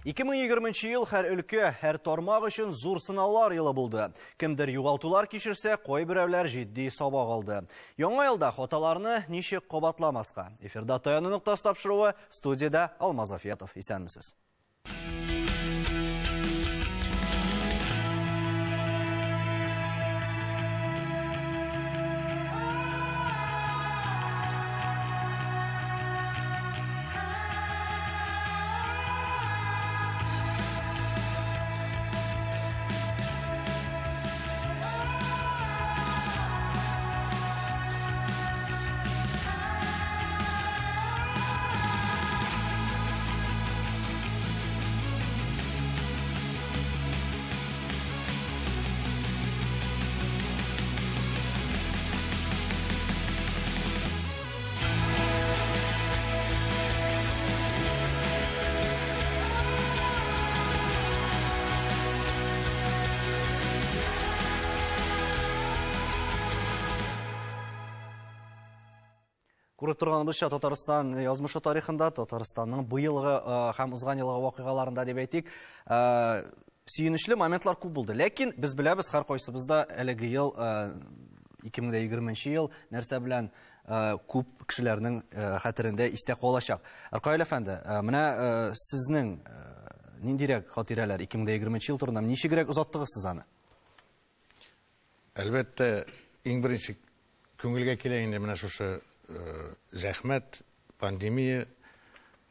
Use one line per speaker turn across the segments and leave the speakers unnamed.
2020 ел һәр өлкә, һәр тармак өчен зур сынаулар елы булды. Кемдер югалтулар кичерсә, кайберәүләр җитди сабак алды. Яңа елда хаталарны ничек кабатламаска? Эфирда таяну ноктасы тапшыруы, студияда Алмаз Афиятов. Исәнмесез. Күреп торганыбызча, Татарстан язмышы тарихында, Татарстанның быелгы һәм узган елгы вакыйгаларында дип әйтик, сөенечле моментлар күп булды. Ләкин без беләбез, һәр кайсыбызда әлеге ел, 2020 ел нәрсә белән күп кешеләрнең хәтерендә истә калачак. Ркаил әфәнде, менә сезнең ниндирәк хатирәләр 2020 ел турында, ничегрәк озаттыгыз сез аны?
Әлбәттә, иң беренче күңелгә килә инде менә шушы зәхмәт, пандемия,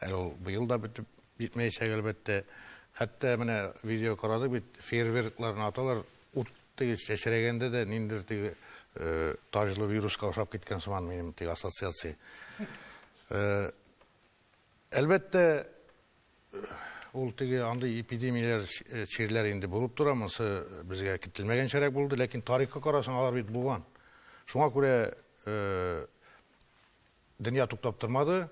әле ул быел да бетеп җитмәячәк, әлбәттә. Хәтта менә видео карадык бит, фейерверкларны аталар, ут теге чәчрәгәндә дә ниндидер теге таҗлы вируска охшап киткән сыман минем теге ассоциация. Әлбәттә, ул теге андый эпидемияләр, чирләр инде булып тора, монысы безгә көтелмәгәнчәрәк булды, ләкин тарихка карасаң, алар бит булган. Шуңа күрә дөнья туктап тормады.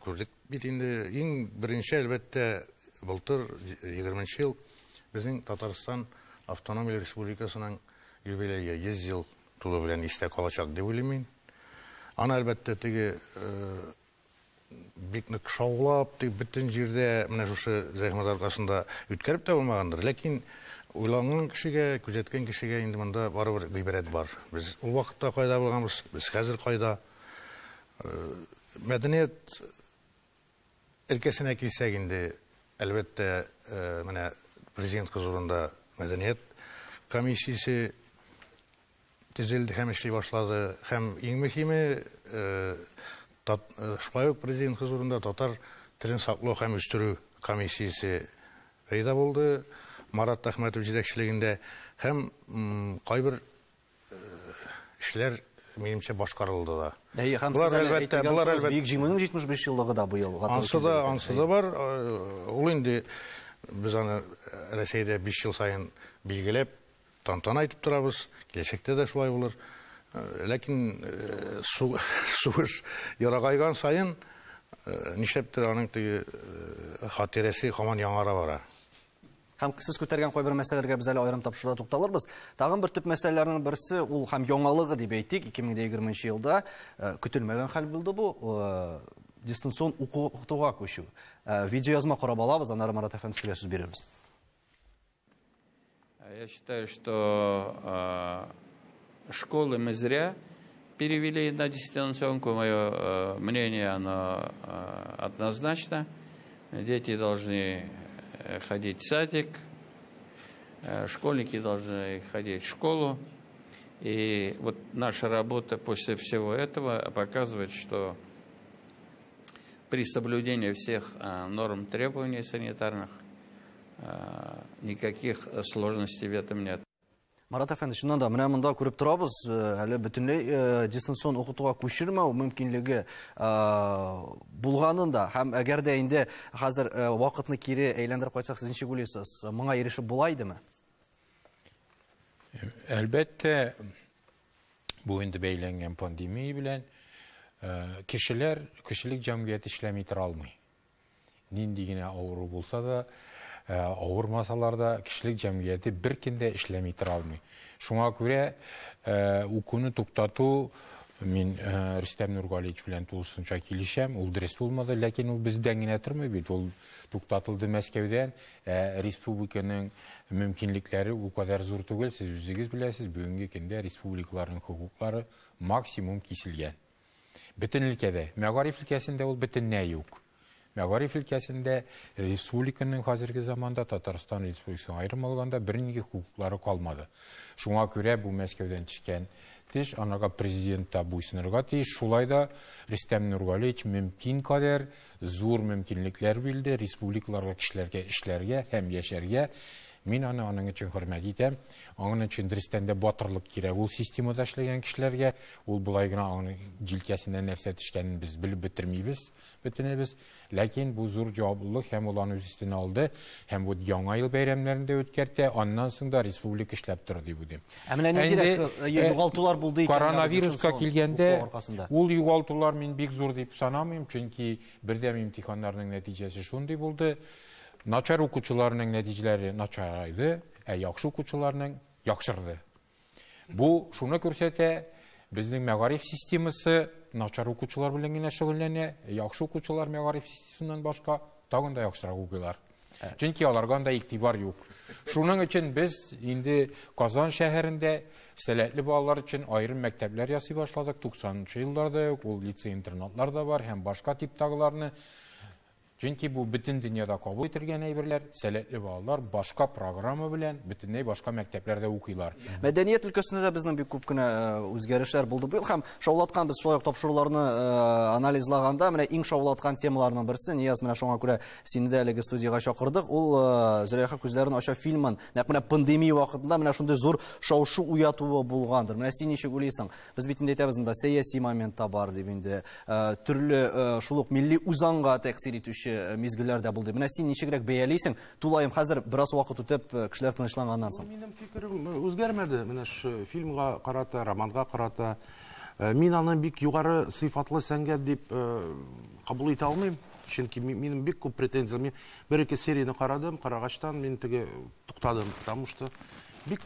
Күрдек бит инде, иң беренче, әлбәттә, былтыр 20 ел безнең Татарстан Автономия Республикасының юбилее 100 ел тулы белән истә калачак дип уйлыйм мин. Аны, әлбәттә, теге бик нык шаулап, тик бөтен җирдә менә шушы зәхмәт аркасында үткәреп тә булмагандыр. Ләкин уйланган кешегә, күзәткән кешегә инде монда барыбер гыйбрәт бар. Без ул вакытта кайда булганбыз, без хәзер кайда. Мәдәният өлкәсенә килсәк инде, әлбәттә, менә президент хозурында мәдәният комиссиясе төзелде һәм эшли башлады. Һәм иң мөһиме, шулай ук президент хозурында татар телен саклау һәм үстерү комиссиясе пәйда булды Марат Әхмәтов җитәкчелегендә. Һәм кайбер эшләр минемчә башкарылды да.
Әйе, һәм
Болар
сез әле
әлбәттә,
әйтелгән
болар
кыз
әлбәттә
Бөек Җиңүнең 75 еллыгы да быел гатау
Ансы да,
килде.
ансы да бар. Ул инде без аны Рәсәйдә 5 ел саен билгеләп тантана итеп торабыз. Киләчәктә дә шулай булыр. Ләкин сугыш ярагайган саен нишләптер аның теге хатирәсе һаман яңара бара.
Һәм сез күтәргән кайбер мәсьәләләргә без әле аерым тапшыруда тукталырбыз. Тагын бер төп мәсьәләләрнең берсе ул һәм яңалыгы дип әйтик, 2020 елда көтелмәгән хәл булды бу, дистанцион укытуга күчү. Видеоязма карап алабыз, аннары Марат әфәнде сезгә сүз бирербез.
Я считаю, что школы мы зря перевели на дистанционку. Мое мнение, оно однозначно. Дети должны ходить в садик, школьники должны ходить в школу. И наша работа после всего этого показывает, что при соблюдении всех норм требований санитарных никаких сложностей в этом нет.
Марат әфәнде, чыннан да, менә монда күреп торабыз, әле бөтенләй дистанцион укытуга күчермәү мөмкинлеге булганын да, һәм әгәр дә инде хәзер вакытны кире әйләндереп кайтсак, сез ничек уйлыйсыз, моңа ирешеп була идеме?
Әлбәттә, бу инде бәйләнгән пандемия белән кешелек җәмгыяте эшләми тора алмый. Нинди генә авыру булса да, авырмасалар да, кешелек җәмгыяте бер көн дә эшләми тора алмый. Шуңа күрә укуны туктату Мин Рөстәм Нургалиевич белән тулысынча килешәм. Ул дөрес булмады, ләкин ул бездән генә тормый бит. Ул туктатылды Мәскәүдән. Республиканың мөмкинлекләре ул кадәр зур түгел. Сез үзегез беләсез, бүгенге көндә республикаларның хокуклары максимум киселгән. Бөтен өлкәдә, мәгариф өлкәсендә ул бөтенләй юк. Мәгариф өлкәсендә республиканың хәзерге заманда Татарстан Республикасын аерым алганда бернинди хокуклары калмады. Шуңа күрә бу Мәскәүдән төшкән теш, анага президент та буйсынырга тиеш. Шулай да Рөстәм Нургалиевич мөмкин кадәр зур мөмкинлекләр бирде республикаларга, кешеләргә эшләргә һәм яшәргә. Мин аны аның өчен хөрмәт итәм. Аның өчен дөрестән дә батырлык кирәк ул системада эшләгән кешеләргә. Ул болай гына аның җилкәсеннән нәрсә төшкәнен без белеп бетермибез, бөтенебез. Ләкин бу зур җаваплылык һәм ул аны үз өстенә алды. Һәм бу Яңа ел бәйрәмнәрен дә үткәртә. Аннан соң да республика эшләп тор дип уйлыйм.
Ә менә ниндирәк югалтулар булды икән?
Коронавируска килгәндә, ул югалтулар мин бик зур дип санамыйм, чөнки бердәм имтиханнарның нәтиҗәсе шундый булды. Начар укучыларның нәтиҗәләре начарайды, ә яхшы укучыларның яхшырды. Бу шуны күрсәтә, безнең мәгариф системасы начар укучылар белән генә шөгыльләнә, яхшы укучылар мәгариф системасыннан башка тагын да яхшырак укыйлар. Чөнки аларга анда игътибар юк. Шуның өчен без инде Казан шәһәрендә сәләтле балалар өчен аерым мәктәпләр ясый башладык. 90 елларда ук ул лицей-интернатлар да бар һәм башка типтагыларны. Чөнки бу бөтен дөньяда кабул ителгән әйберләр, сәләтле балалар башка программа белән бөтенләй башка мәктәпләрдә укыйлар.
Мәдәният өлкәсендә дә безнең бик күп кенә үзгәрешләр булды быел һәм шаулаткан без шулай ук тапшыруларны анализлаганда, менә иң шаулаткан темаларның берсе, Нияз, менә шуңа күрә сине дә әлеге студиягә чакырдык. Ул Зөләйха күзләрен ача фильмын нәкъ менә пандемия вакытында менә шундый зур шау-шу уятуы булгандыр. Менә син ничек уйлыйсың? Без бит инде әйтәбез, монда сәяси момент та бар дип инде, төрле шул ук милли үзаңга тәэсир итүче мизгелләр дә булды. Менә син ничегрәк бәялисең? Тулаем хәзер бераз вакыт үтеп, кешеләр тынычланганнан соң.
Минем фикерем үзгәрмәде. Менә шу фильмга карата, романга карата. Мин аны бик югары сыйфатлы сәнгать дип кабул итә алмыйм. Чөнки минем бик күп претензиям. Мин бер-ике серияне карадым, карагачтан мин теге туктадым, потому что бик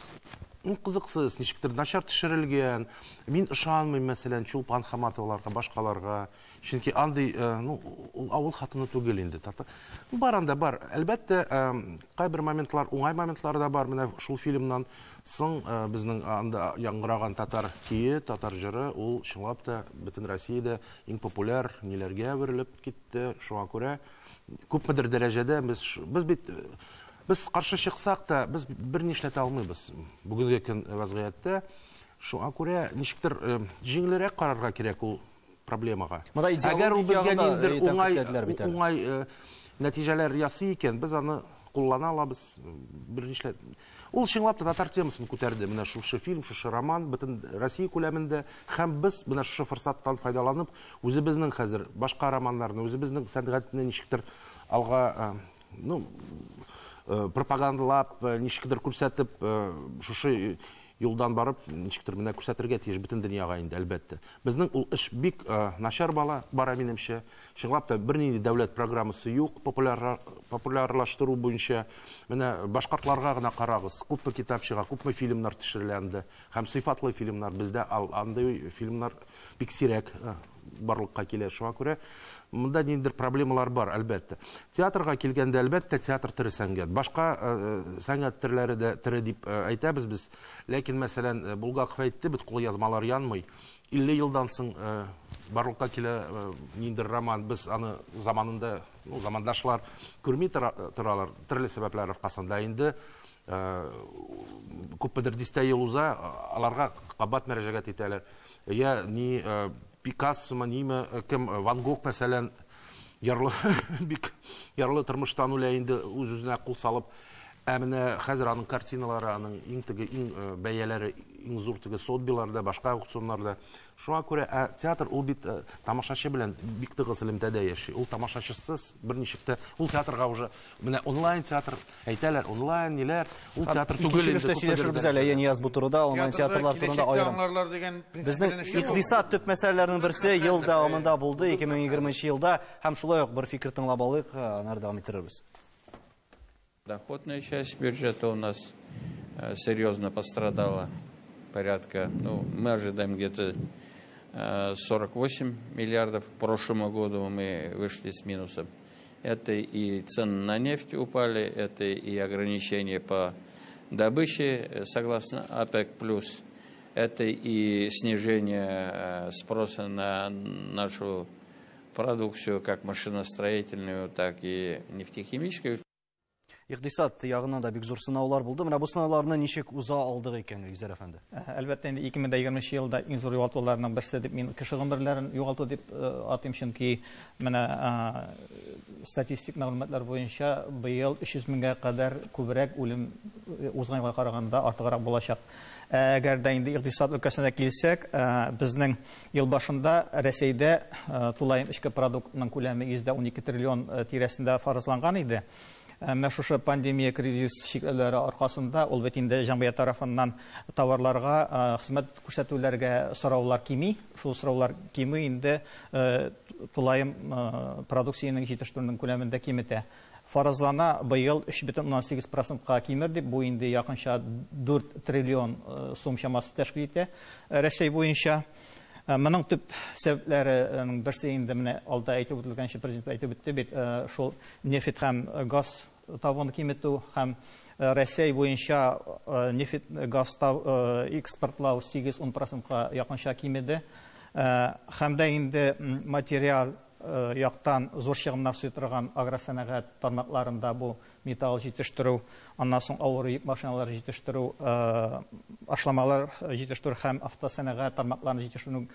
кызыксыз, ничектер начар төшерелгән. Мин ышанмыйм, мәсәлән, Чулпан Хаматоваларга, башкаларга. Чөнки андый, ну, ул авыл хатыны түгел инде. Бар анда, бар. Әлбәттә, кайбер моментлар, уңай моментлар да бар. Менә шул фильмнан соң безнең анда яңгыраган татар көе, татар җыры, ул чынлап та бөтен Россиядә иң популяр ниләргә әверелеп китте. Шуңа күрә күпмедер дәрәҗәдә без бит без каршы чыксак та, без бер ни эшләтә алмыйбыз бүгенге көн вазгыятьтә. Шуңа күрә ничектер җиңелрәк карарга кирәк ул проблемага.
Монда
Әгәр ул
идеологик
безгә
ягында
ниндидер
тәнкыйтьләделәр бит әле.
уңай нәтиҗәләр ясый икән, без аны куллана алабыз. Бер ни эшләт. Ул чынлап та татар темасын күтәрде. Менә шушы фильм, шушы роман бөтен Россия күләмендә һәм без менә шушы форсаттан файдаланып, үзебезнең хәзер башка романнарны, үзебезнең сәнгатьне ничектер алга, пропагандалап, ничектер күрсәтеп, шушы юлдан барып, ничектер менә күрсәтергә тиеш бөтен дөньяга инде, әлбәттә. Безнең ул эш бик начар бара минемчә. Чынлап та бернинди дәүләт программасы юк популярлаштыру буенча. Менә башкортларга гына карагыз, күпме китап чыга, күпме фильмнар төшерелә һәм сыйфатлы фильмнар бездә андый фильмнар бик сирәк барлыкка килә. Шуңа күрә монда ниндидер проблемалар бар, әлбәттә. Театрга килгәндә, әлбәттә, театр тере сәнгать. Башка сәнгать төрләре дә тере дип әйтәбез без. Ләкин, мәсәлән, Булгаков әйтте, бит кулъязмалар янмый. 50 елдан соң барлыкка килә ниндидер роман, без аны заманында, замандашлар күрми торалар, төрле сәбәпләр аркасында инде күпмедер дистә ел уза, аларга кабат мөрәҗәгать итәләр. Я ни Пикассо, ниме, кем, Ван Гог, мәсәлән, бик ярлы тормыштан үлә инде, үз-үзенә кул салып. Ә менә хәзер аның картиналары, аның иң теге, иң бәяләре, иң зур теге Сотбиларда, башка аукционнарда. Шуңа күрә, театр ул бит тамашачы белән бик тыгыз элемтәдә яши. Ул тамашачысыз берничек тә, ул театрга уже менә онлайн театр әйтәләр, онлайн ниләр, ул
Һәм
театр
икенче
түгел инде,
өлештә
күпмедер
сөйләшербез әле,
дәрәҗәдә.
Нияз, бу турыда, онлайн
Театрда
театрлар турында
киләчәктә
аерым.
аңларлар дигән принцип
Безнең
белән эшләп
икътисад төп мәсьәләләренең берсе ел дәвамында булды, 2020 елда, һәм шулай ук бер фикер тыңлап алыйк, аннары дәвам иттерербез.
Доходная часть бюджета у нас серьезно пострадала. Порядка, мы ожидаем где-то 48 миллиардов. К прошлому году мы вышли с минусом. Это и цены на нефть упали, это и ограничения по добыче, согласно ОПЕК+, это и снижение спроса на нашу продукцию, как машиностроительную, так и нефтехимическую.
Икътисад ягыннан да бик зур сынаулар булды. Менә бу сынауларны ничек уза алдык икән, Илгизәр әфәнде?
Әлбәттә, инде 2020 елда иң зур югалтуларның берсе дип мин кеше гомерләрен югалту дип атыйм, чөнки менә статистик мәгълүматлар буенча быел 300 меңгә кадәр күбрәк үлем узган елга караганда артыграк булачак. Әгәр дә инде икътисад өлкәсенә килсәк, безнең ел башында Рәсәйдә тулаем эчке продуктның күләме 112 триллион тирәсендә фаразланган иде. Менә шушы пандемия кризис чикләүләре аркасында ул бит инде җәмгыять тарафыннан товарларга, хезмәт күрсәтүләргә сораулар кими, шул сораулар кими инде тулаем продукциянең җитештерүнең күләмен дә киметә. Фаразлана быел 3,8%-ка кимер дип, бу инде якынча 4 триллион сум чамасы тәшкил итә Рәсәй буенча. Моның төп сәбәпләренең берсе инде менә алда әйтеп үтелгәнчә президент әйтеп үтте бит, шул нефть һәм газ табуны киметү һәм Рәсәй буенча нефть газ экспортлау 8-10%-ка якынча кимеде. Һәм дә инде материал яктан зур чыгымнар сөй торган агросәнәгать тармакларында бу металл җитештерү, аннан соң авыр йөк машиналары җитештерү, ашламалар җитештерү һәм автосәнәгать тармакларын җитештерүнең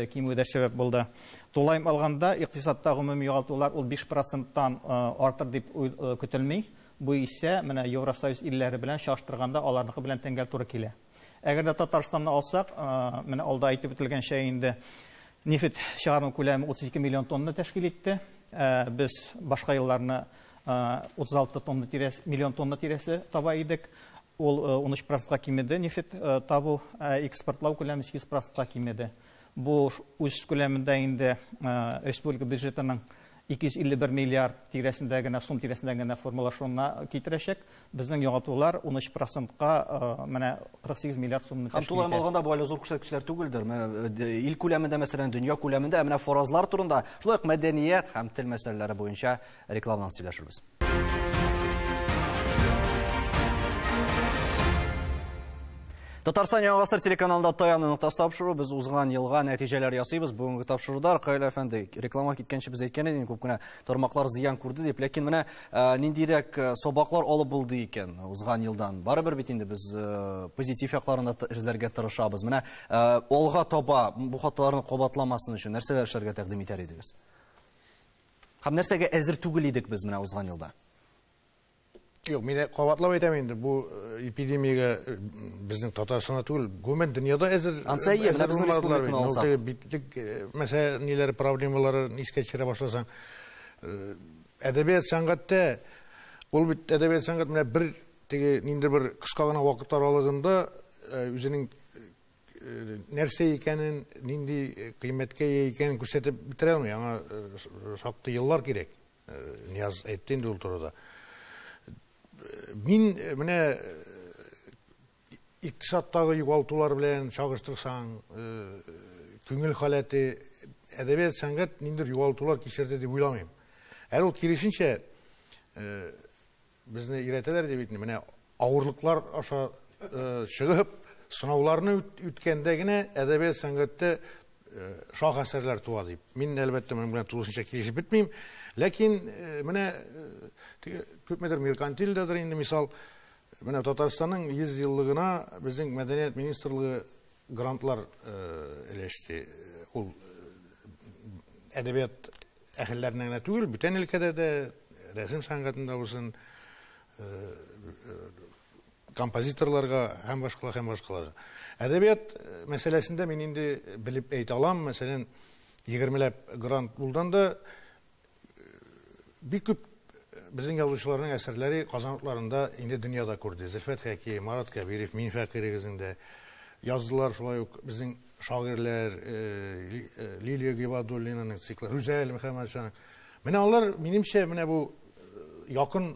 кимүе дә сәбәп булды. Тулаем алганда икътисадта гомуми югалтулар ул 5%-тан артыр дип көтелми. Бу исә менә Евросоюз илләре белән чагыштырганда аларныкы белән тәңгәл туры килә. Әгәр дә Татарстанны алсак, менә алда әйтеп үтелгәнчә инде нефть чыгару күләме 32 миллион тонна тәшкил итте. Без башка елларны 36 тонна тирәсе, миллион тонна тирәсе таба идек. Ул 13%-ка кимеде нефть табу, экспортлау күләме 8%-ка кимеде. Бу үз күләмендә инде республика бюджетының 251 миллиард тирәсендә генә, сум тирәсендә генә формалашуына китерәчәк. Безнең югалтулар 13%-ка менә 48 миллиард сумны тәшкил итә.
Һәм тулаем алганда бу әле зур күрсәткечләр түгелдер. Менә ил күләмендә, мәсәлән, дөнья күләмендә менә фаразлар турында, шулай ук мәдәният һәм тел мәсьәләләре буенча рекламадан сөйләшербез. Татарстан Яңа Гасыр телеканалында таяну ноктасы тапшыру. Без узган елга нәтиҗәләр ясыйбыз. Бүгенге тапшыруда Ркаил әфәнде реклама киткәнче без әйткән идек, күп кенә тармаклар зыян күрде дип, ләкин менә ниндирәк сабаклар алып булды икән узган елдан. Барыбер бит инде без позитив якларын да эзләргә тырышабыз. Менә алга таба бу хаталарны кабатламасын өчен нәрсәләр эшләргә тәкъдим итәр идегез? Һәм нәрсәгә әзер түгел идек без менә узган елда?
Юк, мин кабатлап әйтәм инде, бу эпидемиягә безнең Татарстанда түгел, гомумән дөньяда әзер.
Ансы әйе, менә безнең республиканы алсак.
Битлек, мәсәлән, ниләр проблемаларын искә төшерә башласаң, әдәбият сәнгатьтә, ул бит әдәбият сәнгать менә бер теге ниндидер бер кыска гына вакыт аралыгында үзенең нәрсә икәнен, нинди кыйммәткә ия икәнен күрсәтеп бетерә алмый. Аңа шактый еллар кирәк. Нияз әйтте инде ул турыда. Мин менә икътисадтагы югалтулар белән чагыштырсаң, күңел халәте, әдәбият сәнгать ниндидер югалтулар кичерде дип уйламыйм. Әле ул киресенчә, безне өйрәтәләр дип әйтмим, менә авырлыклар аша чыгып, сынауларны үткәндә генә әдәбият сәнгатьтә шаһ әсәрләр туа дип. Мин әлбәттә моның белән тулысынча килешеп бетмим, ләкин менә күпмедер меркантильдәдер инде, мисал, менә Татарстанның 100 еллыгына безнең мәдәният министрлыгы грантлар өләште. Ул әдәбият әһелләренә генә түгел, бүтән өлкәдә дә, рәсем сәнгатендә булсын, композиторларга һәм башкалар, һәм башкаларга. Әдәбият мәсьәләсендә мин инде белеп әйтә алам, мәсәлән, 20ләп грант булганда да бик күп безнең язучыларның әсәрләре Казан утларында инде дөньяда күрде. Зөлфәт Хәки, Марат Кәбиров, мин фәкыйрегезнең дә яздылар, шулай ук безнең шагыйрьләр, Лилия Гыйбадуллинаның циклы, Рүзәл Мөхәммәтшаның. Менә алар, минемчә, менә бу якын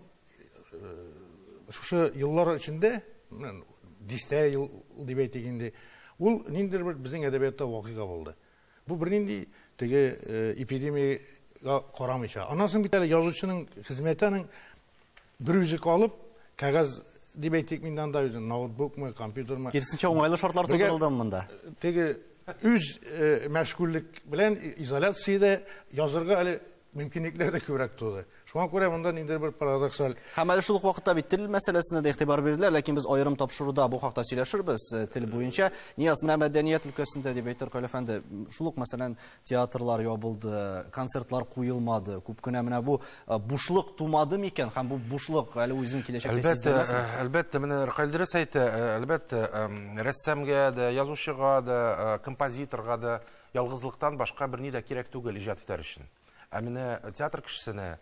шушы еллар эчендә, дистә ел дип әйтик инде, ул ниндидер бер безнең әдәбиятта вакыйга булды. Бу бернинди теге эпидемиягә карамыйча. Аннан соң бит әле язучының хезмәте аның бер үзе калып, кәгазь дип әйтик, мин анда үзем ноутбукмы, компьютермы.
Киресенчә, уңайлы шартлар тудырылды монда.
Теге үз мәшгульлек белән изоляциядә язырга әле мөмкинлекләр дә күбрәк туды. Шуңа күрә монда ниндидер бер парадоксаль.
Һәм әле шул ук вакытта бит тел мәсьәләсенә дә игътибар бирделәр, ләкин без аерым тапшыруда бу хакта сөйләшербез тел буенча. Нияз, менә мәдәният өлкәсендә дип әйтер Кайыл әфәнде, шул ук мәсәлән театрлар ябылды, концертлар куелмады. Күп кенә менә бу бушлык тумады микән? Һәм бу бушлык әле үзен киләчәктә сиздермәсме?
Әлбәттә, менә Ркаил дөрес әйтә, әлбәттә, рәссамга да, язучыга да, композиторга да ялгызлыктан башка берни дә кирәк түгел иҗат итәр өчен. Ә менә театр кешесенә,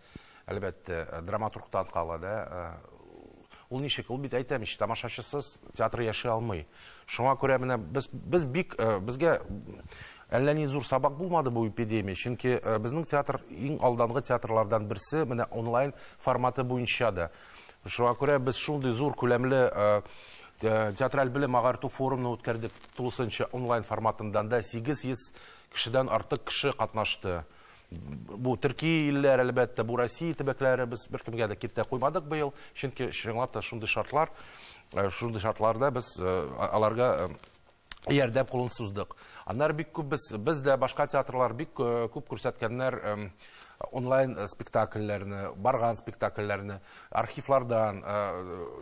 әлбәттә, драматургтан кала да, ул ничек, ул бит әйтәм ич, тамашачысыз театр яши алмый. Шуңа күрә менә без бик, безгә әллә ни зур сабак булмады бу эпидемия, чөнки безнең театр иң алдангы театрлардан берсе, менә онлайн форматы буенча да. Шуңа күрә без шундый зур күләмле театраль белем агарту форумны үткәрдек тулысынча онлайн форматында, да 800 кешедән артык кеше катнашты. Бу төрки илләр, әлбәттә, бу Россия төбәкләре, без беркемгә дә киртә куймадык быел, чөнки чынлап та шундый шартлар, шундый шартларда без аларга ярдәм кулын суздык. Аннары бик күп без дә башка театрлар бик күп күрсәткәннәр онлайн спектакльләрне, барган спектакльләрне, архивлардан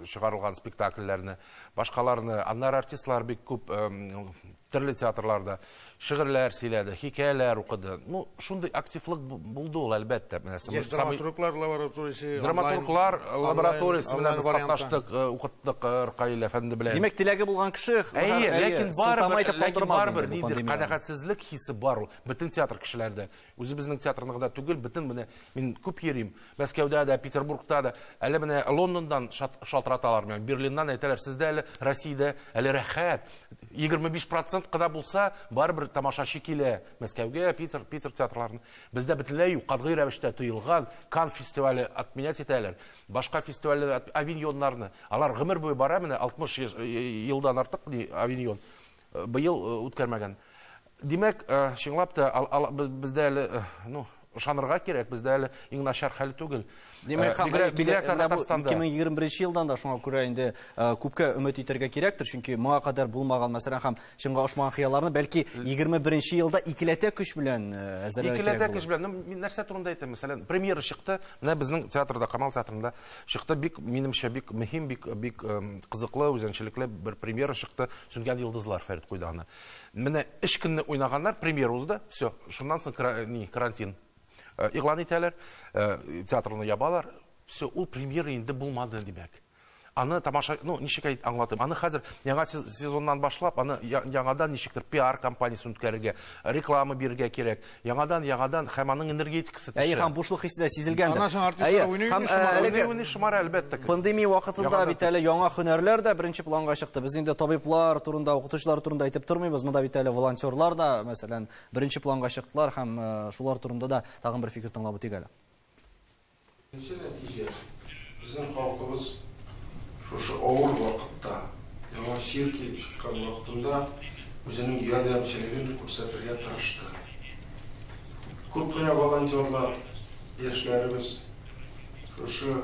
чыгарылган спектакльләрне, башкаларны. Аннары артистлар бик күп төрле театрларда шигырьләр сөйләде, хикәяләр укыды. Ну, шундый активлык булды ул, әлбәттә. Менә
драматурглар лабораториясе,
драматурглар лабораториясе белән без катнаштык, укыттык Ркаил әфәнде белән.
Димәк, теләге булган кеше,
әйе, ләкин барыбер нидер канәгатьсезлек хисе бар ул бөтен театр кешеләрдә. Үзебезнең театрны гына түгел, бөтен менә мин күп йөрим. Мәскәүдә дә, Петербургта да, әле менә Лондоннан шалтыраталар миңа, Берлиннан әйтәләр, сездә әле Россиядә әле рәхәт. 25% кына булса, барыбер тамашачы килә Мәскәүгә, Питер театрларына. Бездә бөтенләй юк, катгый рәвештә тыелган Кан фестивале отменять итәләр. Башка фестивальләр, Авиньоннарны. Алар гомер буе бара, менә 60 елдан артык Авиньон быел үткәрмәгән. Димәк, чынлап та бездә әле, ну, ышанырга кирәк, бездә әле иң начар хәл түгел.
Димәк, бигрәк тә Татарстанда 2021 елдан да шуңа күрә инде күпкә өмет итәргә кирәктер, чөнки моңа кадәр булмаган, мәсәлән, һәм чынга ашмаган хыялларны бәлки 21 елда икеләтә көч белән әзерләргә кирәк.
Икеләтә көч белән. Мин нәрсә турында әйтәм, мәсәлән, премьера чыкты, менә безнең театрда, Камал театрында чыкты, бик, минемчә, бик мөһим, бик кызыклы, үзенчәлекле бер премьера чыкты, Сүнгән йолдызлар Фәрит куйды аны. Менә 3 көнне уйнаганнар, премьера узды, все, шуннан соң карантин игълан итәләр, театрны ябалар, все, ул премьера инде булмады, димәк. Аны тамаша, ну, ничек аңлатым, аны хәзер яңа сезоннан башлап, аны яңадан ничектер пиар кампаниясен үткәрергә, реклама бирергә кирәк. Яңадан һәм аның энергетикасы төшә.
Әйе, һәм бушлык хисе дә сизелгәндер.
Аннан соң артистлар уйный,
шомара, әлбәттә.
Пандемия вакытында бит әле яңа һөнәрләр дә беренче планга чыкты. Без инде табиблар турында, укытучылар турында әйтеп тормыйбыз. Монда бит әле волонтерлар да, мәсәлән, беренче планга чыктылар һәм шулар турында да тагын бер фикер тыңлап үтик әле.
Беренче нәтиҗә, безнең халкыбыз шушы авыр вакытта, яңа чир килеп чыккан вакытында үзенең ярдәмчелеген күрсәтергә тырышты. Күп кенә волонтерлар, яшьләребез шушы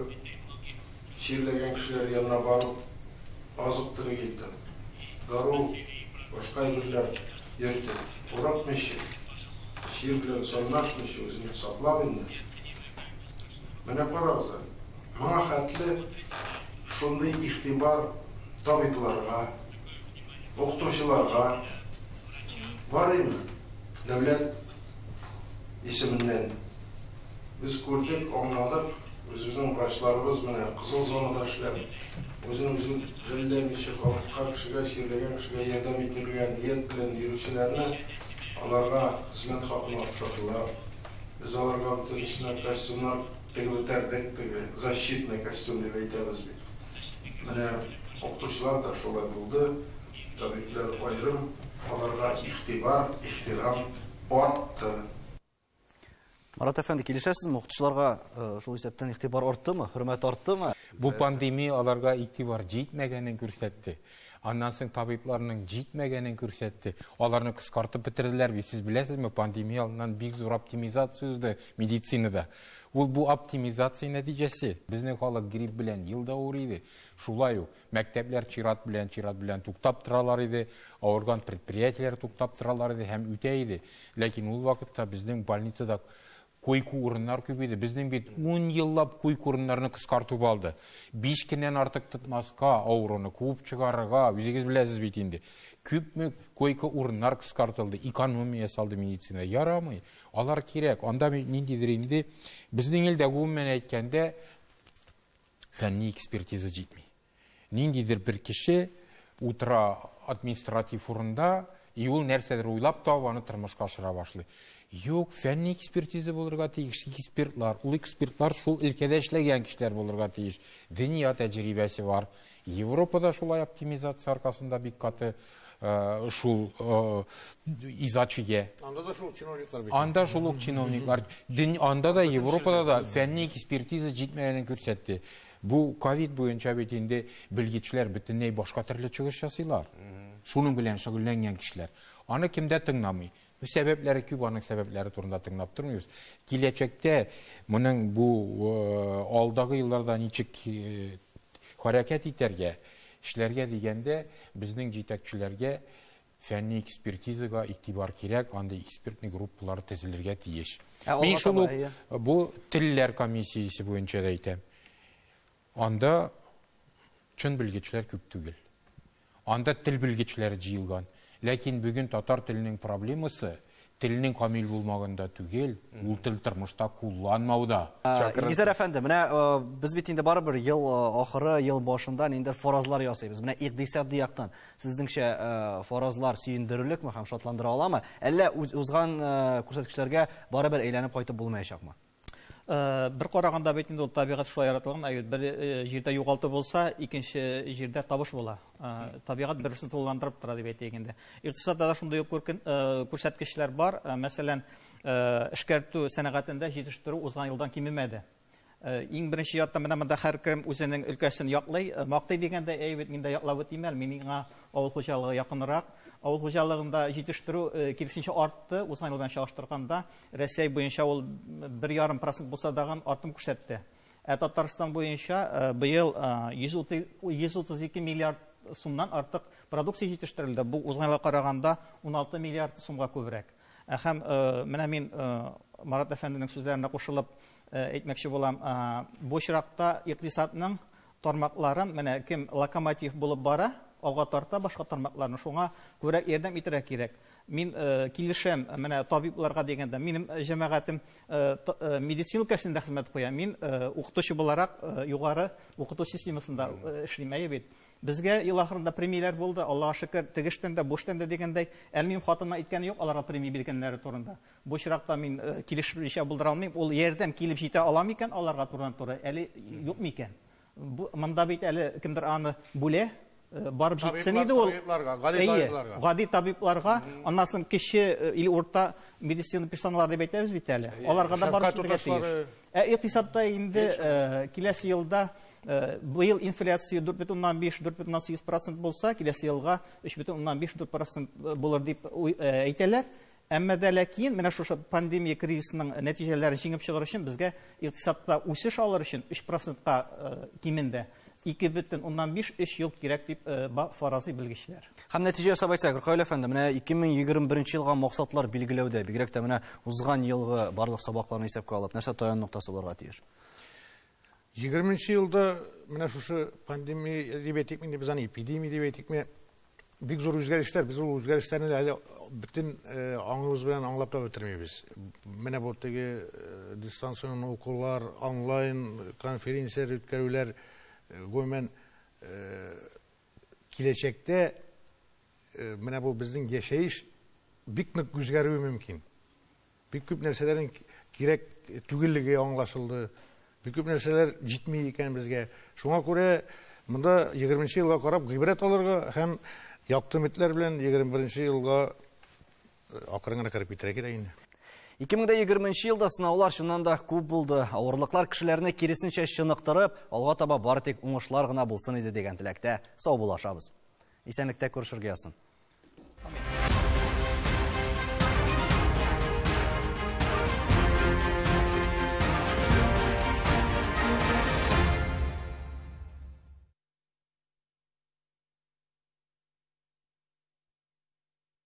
чирләгән кешеләр янына барып азык-төлек илтеп, дару, башка әйберләр йөртеп, курыкмыйча, чир белән санлашмыйча үзен саклап инде. Менә карагыз әле, моңа хәтле шундый игътибар табибларга, укытучыларга бар име? Дәүләт исеменнән без күрдек, аңладык, үзебезнең врачларыбыз менә кызыл зонада эшләп, үзен үзен жәлләмичә халыкка, кешегә, чирләгән кешегә ярдәм итәргә ният белән йөрүчеләрне аларга хезмәт хакын арттырдылар. Без аларга бөтенесенә костюмнар тегеп бетердек, теге защитный костюм дип әйтәбез бит. Менә укытучылар да шулай булды, табиблар аерым, аларга игътибар, ихтирам артты.
Марат әфәнде, килешәсезме? Укытучыларга шул исәптән игътибар арттымы, хөрмәт арттымы?
Бу пандемия аларга игътибар җитмәгәнен күрсәтте. Аннан соң табибларның җитмәгәнен күрсәтте. Аларны кыскартып бетерделәр бит. Сез беләсезме, пандемия алдыннан бик зур оптимизация узды медицинада. Ул бу оптимизация нәтиҗәсе. Безнең халык грипп белән ел да авырый иде. Шулай ук мәктәпләр чират белән туктап торалар иде, авырган предприятиеләр туктап торалар иде һәм үтә иде. Ләкин ул вакытта безнең больницада койка урыннар күп иде. Безнең бит 10 еллап койка урыннарны кыскартып алды. 5 көннән артык тотмаска, авыруны куып чыгарырга, үзегез беләсез бит инде. Күпме койка урыннар кыскартылды, экономия салды медицина. Ярамый. Алар кирәк. Анда ниндидер инде безнең илдә гомумән әйткәндә фәнни экспертиза җитми. Ниндидер бер кеше утыра административ урында, и ул нәрсәдер уйлап табып, аны тормышка ашыра башлый. Юк, фәнни экспертиза булырга тиеш, экспертлар. Ул экспертлар шул өлкәдә эшләгән кешеләр булырга тиеш. Дөнья тәҗрибәсе бар. Европада шулай оптимизация аркасында бик каты шул иза чигә.
Анда да шул чиновниклар бит.
Анда шул ук чиновниклар. Анда да Европада да фәнни экспертиза җитмәгәнен күрсәтте. Бу ковид буенча бит инде белгечләр бөтенләй башка төрле чыгыш ясыйлар. Шуның белән шөгыльләнгән кешеләр. Аны кем дә тыңламый. Бу сәбәпләре күп, аның сәбәпләре турында тыңлап тормыйбыз. Киләчәктә моның бу алдагы елларда ничек хәрәкәт итәргә, эшләргә дигәндә безнең җитәкчеләргә фәнни экспертизага игътибар кирәк, андый экспертный группалар төзелергә тиеш. Мин шул ук бу телләр комиссиясе буенча да әйтәм. Анда чын белгечләр күп түгел. Анда тел белгечләре җыелган. Ләкин бүген татар теленең проблемасы телнең камил булмаганда түгел, ул тел тормышта кулланмауда.
Илгизәр әфәнде, менә без бит инде барыбер ел ахыры, ел башында ниндидер фаразлар ясыйбыз. Менә икътисади яктан сезнеңчә фаразлар сөендерерлекме һәм шатландыра аламы? Әллә узган күрсәткечләргә барыбер әйләнеп кайтып булмаячакмы?
Бер караганда бит инде ул табигать шулай яратылган, әгәр бер җирдә югалту булса, икенче җирдә табыш була. Табигать бер-берсен тулыландырып тора дип әйтик инде. Икътисадта да шундый ук күрсәткечләр бар. Мәсәлән, эшкәртү сәнәгатендә җитештерү узган елдан кимемәде. Иң беренче чиратта менә монда һәркем үзенең өлкәсен яклый, мактый дигәндә, әй бит мин дә яклап үтим әле, миңа авыл хуҗалыгы якынрак. Авыл хуҗалыгында җитештерү киресенчә артты, узган елдан чагыштырганда Рәсәй буенча ул 1,5% булса дагын артым күрсәтте. Ә Татарстан буенча быел 132 миллиард сумнан артык продукция җитештерелде. Бу узган елга караганда 16 миллиард сумга күбрәк. Һәм менә мин Марат әфәнденең сүзләренә кушылып әйтмәкче булам, бу очракта икътисадның тармакларын менә кем локомотив булып бара, алга тарта башка тармакларны, шуңа күрә ярдәм итәргә кирәк. Мин килешәм менә табибларга дигәндә, минем җәмәгатем медицина өлкәсендә хезмәт куя. Мин укытучы буларак югары укыту системасында эшлим, әйе бит. Безгә ел ахырында премияләр булды, Аллаһка шөкер, тегештән дә, буштан да дигәндәй, әле минем хатыныма әйткәне юк аларга премия биргәннәре турында. Бу очракта мин килешмичә булдыра алмыйм. Ул ярдәм килеп җитә ала микән аларга турыдан-туры, әле юк микән? Монда бит әле кемдер аны бүлә, барып җитсен иде ул. Гади табибларга, аннан соң кече или урта медицина персоналлары дип әйтәбез бит әле. Аларга да барып җитәргә тиеш. Ә икътисадта инде киләсе елда быел инфляция 4,5-4,8% булса, киләсе елга 3,5-4% булыр дип әйтәләр. Әмма дә ләкин менә шушы пандемия кризисының нәтиҗәләрен җиңеп чыгар өчен безгә икътисадта үсеш алыр өчен 3%-ка кимендә 2,5-3 ел кирәк дип фаразый белгечләр.
Һәм нәтиҗә ясап әйтсәк, Ркаил әфәнде, менә 2021 елга максатлар билгеләүдә, бигрәк тә менә узган елгы барлык сабакларны исәпкә алып, нәрсә таяну ноктасы булырга тиеш?
20 елда менә шушы пандемия дип әйтикме, без аны эпидемия дип әйтикме, бик зур үзгәрешләр, без ул үзгәрешләрне әле бөтен аңыбыз белән аңлап та бетермибез. Менә бу теге дистанцион укулар, онлайн конференцияләр үткәрүләр, гомумән киләчәктә менә бу безнең яшәеш бик нык үзгәрүе мөмкин. Бик күп нәрсәләрнең кирәк түгеллеге аңлашылды. Бик күп нәрсәләр җитми икән безгә. Шуңа күрә монда 20 елга карап гыйбрәт алырга һәм якты өметләр белән 21 елга акрын гына кереп китәргә кирәк инде.
2020 елда сынаулар чыннан да күп булды. Авырлыклар кешеләрне киресенчә чыныктырып, алга таба бары тик уңышлар гына булсын иде дигән теләктә саубуллашабыз. Исәнлектә күрешергә язсын.